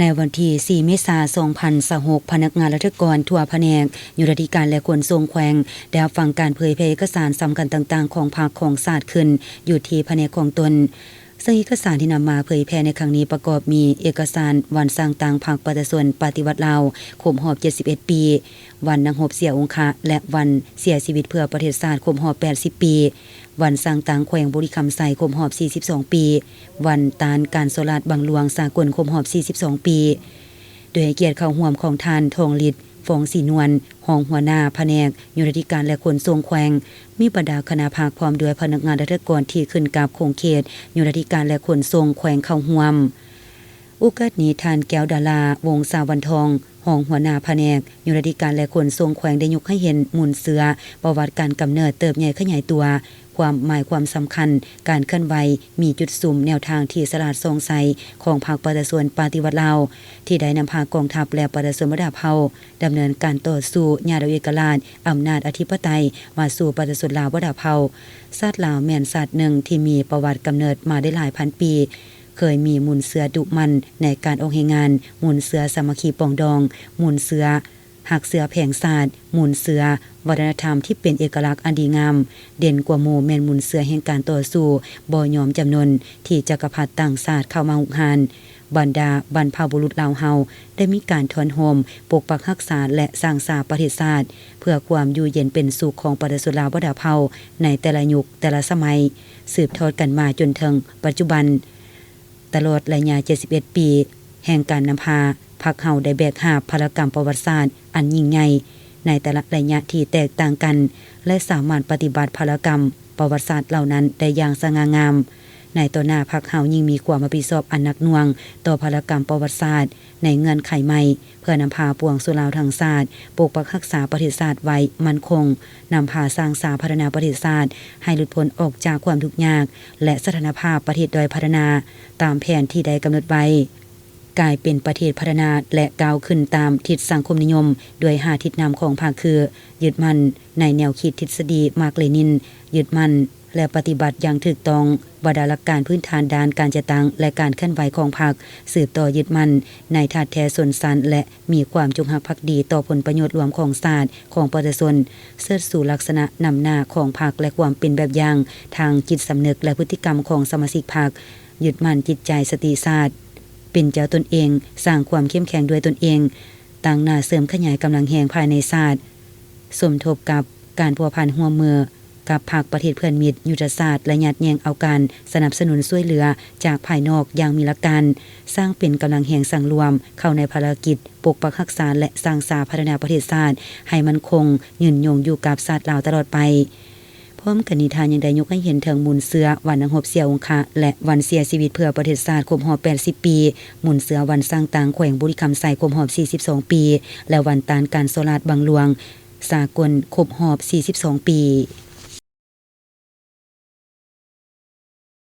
ໃນວັນທີສີ່ ເມສາ ສອງພັນຊາວຫົກ ພະນັກງານລັດຖະກອນທົ່ວພະແນກໂຍທາທິການ ແລະ ຂົນສົ່ງແຂວງ ໄດ້ຮັບຟັງການເຜີຍແຜ່ເອກະສານສຳຄັນຕ່າງໆຂອງພັກຂອງຊາດຂຶ້ນ ຢູ່ທີ່ພະແນກຂອງຕົນ. ເຊິ່ງເອກະສານທີ່ນຳມາເຜີຍແຜ່ໃນຄັ້ງນີ້ປະກອບມີ ເອກະສານວັນສ້າງຕັ້ງພັກປະຊາຊົນປະຕິວັດລາວຄົບຮອບເຈັດສິບເອັດປີ, ວັນນັກຮົບເສຍອົງຄະ ແລະ ວັນເສຍຊີວິດເພື່ອປະເທດຊາດຄົບຮອບແປດສິບປີ, ວັນສ້າງຕັ້ງແຂວງບໍລິຄຳໄຊຄົບຮອບສີ່ສິບສອງປີ, ວັນຕ້ານການສໍ້ລາດບັງຫຼວງສາກົນຄົບຮອບສີ່ສິບສອງປີ. ໂດຍໃຫ້ກຽດເຂົ້າຮ່ວມຂອງທ່ານ ທອງລິດ ຟອງສີນວນ ຮອງຫົວໜ້າພະແນກໂຍທາທິການ ແລະ ຂົນສົ່ງແຂວງ, ມີບັນດາຄະນະພັກ ພ້ອມດ້ວຍພະນັກງານລັດຖະກອນທີ່ຂຶ້ນກັບຂົງເຂດໂຍທາທິການ ແລະ ຂົນສົ່ງແຂວງເຂົ້າຮ່ວມ. ໂອກາດນີ້ ທ່ານ ແກ້ວດາລາ ວົງສາວັນທອງ ຮອງຫົວໜ້າພະແນກໂຍທາທິການ ແລະ ຂົນສົ່ງແຂວງ ໄດ້ຍົກໃຫ້ເຫັນມູນເຊື້ອ, ປະຫວັດການກຳເນີດ, ເຕີບໃຫຍ່ຂະຫຍາຍຕົວ, ຄວາມໝາຍຄວາມສຳຄັນ, ການເຄື່ອນໄຫວ, ມີຈຸດສຸມ, ແນວທາງທີ່ສະຫຼາດສ່ອງໃສຂອງພັກປະຊາຊົນປະຕິວັດລາວ ທີ່ໄດ້ນຳພາກອງທັບ ແລະ ປະຊາຊົນບັນດາເຜົ່າ ດຳເນີນການຕໍ່ສູ້ຫຍ້າດາວເອກະລາດ, ອຳນາດອະທິປະໄຕ ມາສູ່ປະຊາຊົນລາວບັນດາເຜົ່າ. ຊາດລາວແມ່ນຊາດໜຶ່ງທີ່ມີປະຫວັດກຳເນີດມາໄດ້ຫຼາຍພັນປີ, ເຄີຍມີມູນເຊື້ອດຸໝັ່ນໃນການອອກແຮງງານ, ມູນເຊື້ອສາມັກຄີປອງດອງ, ມູນເຊື້ອຮັກເຊື້ອແພງຊາດ, ມູນເຊື້ອວັດທະນະທຳທີ່ເປັນເອກະລັກອັນດີງາມ. ເດັ່ນກວ່າໝູ່ແມ່ນມູນເຊື້ອແຫ່ງການຕໍ່ສູ້ບໍ່ຍອມຈຳນົນທີ່ຈັກກະພັດຕ່າງຊາດເຂົ້າມາຮຸກຮານ. ບັນດາບັນພະບຸລຸດລາວເຮົາໄດ້ມີການທ້ອນໂຮມປົກປັກຮັກສາ ແລະ ສ້າງສາປະເທດຊາດ ເພື່ອຄວາມຢູ່ເຢັນເປັນສຸກຂອງປະຊາຊົນລາວບັນດາເຜົ່າໃນແຕ່ລະຍຸກແຕ່ລະສະໄໝ ສືບທອດກັນມາຈົນເຖິງປັດຈຸບັນ. ຕະຫຼອດໄລຍະເຈັດສິບເອັດປີແຫ່ງການນຳພາ, ພັກເຮົາໄດ້ແບກຫາບພາລະກຳປະຫວັດສາດອັນຍິ່ງໃຫຍ່ໃນແຕ່ລະໄລຍະທີ່ແຕກຕ່າງກັນ ແລະ ສາມາດປະຕິບັດພາລະກຳປະຫວັດສາດເຫຼົ່ານັ້ນໄດ້ຢ່າງສະຫງ່າງາມ. ໃນຕໍ່ໜ້າ, ພັກເຮົາຍິ່ງມີຄວາມຮັບຜິດຊອບອັນໜັກໜ່ວງຕໍ່ພາລະກຳປະຫວັດສາດໃນເງື່ອນໄຂໃໝ່ ເພື່ອນຳພາປວງຊົນລາວທັງຊາດປົກປັກຮັກສາປະເທດຊາດໄວ້ໝັ້ນຄົງ, ນຳພາສ້າງສາພັດທະນາປະເທດຊາດໃຫ້ຫຼຸດພົ້ນອອກຈາກຄວາມທຸກຍາກ ແລະ ສະຖານະພາບປະເທດດ້ອຍພັດທະນາຕາມແຜນທີ່ໄດ້ກຳນົດໄວ້, ກາຍເປັນປະເທດພັດທະນາ ແລະ ກ້າວຂຶ້ນຕາມທິດສັງຄົມນິຍົມ ດ້ວຍຫ້າທິດນຳຂອງພັກຄື ຍຶດໝັ້ນໃນແນວຄິດທິດສະດີມາກເລນິນ, ຍຶດໝັ້ນ ແລະ ປະຕິບັດຢ່າງຖືກຕ້ອງບັນດາຫຼັກການພື້ນຖານດ້ານການຈັດຕັ້ງ ແລະ ການເຄື່ອນໄຫວຂອງພັກ, ສືບຕໍ່ຍຶດໝັ້ນໃນທາດແທ້ຊົນຊັ້ນ ແລະ ມີຄວາມຈົງຮັກພັກດີຕໍ່ຜົນປະໂຫຍດລວມຂອງຊາດ, ຂອງປະຊາຊົນ, ເຊີດຊູລັກສະນະນຳໜ້າຂອງພັກ ແລະ ຄວາມເປັນແບບຢ່າງທາງຈິດສຳນຶກ ແລະ ພຶດຕິກຳຂອງສະມາຊິກພັກ, ຍຶດໝັ້ນຈິດໃຈສະຕິຊາດ, ເປັນເຈົ້າຕົນເອງ, ສ້າງຄວາມເຂັ້ມແຂງດ້ວຍຕົນເອງ, ຕັ້ງໜ້າເສີມຂະຫຍາຍກຳລັງແຮງພາຍໃນຊາດ, ສົມທົບກັບການພົວພັນຮ່ວມມື ກັບພັກປະເທດເພື່ອນມິດ, ຍຸດທະສາດ ແລະ ຍາດແຍ່ງເອົາການສະໜັບສະໜູນຊ່ວຍເຫຼືອຈາກພາຍນອກຢ່າງມີຫຼັກການ, ສ້າງເປັນກຳລັງແຮງສັງລວມເຂົ້າໃນພາລະກິດປົກປັກຮັກສາ ແລະ ສ້າງສາພັດທະນາປະເທດຊາດໃຫ້ໝັ້ນຄົງຍືນຍົງຢູ່ກັບຊາດລາວຕະຫຼອດໄປ. ພ້ອມກັນນີ້, ທ່ານຍັງໄດ້ຍົກໃຫ້ເຫັນເຖິງມູນເຊື້ອວັນນັກຮົບເສຍອົງຄະ ແລະ ວັນເສຍຊີວິດເພື່ອປະເທດຊາດຄົບຮອບແປດສິບປີ, ມູນເຊື້ອວັນສ້າງຕັ້ງແຂວງບໍລິຄຳໄຊຄົບຮອບສີ່ສິບສອງປີ ແລະ ວັນຕ້ານການສໍ້ລາດບັງຫຼວງສາກົນຄົບຮອບສີ່ສິບສອງປີ.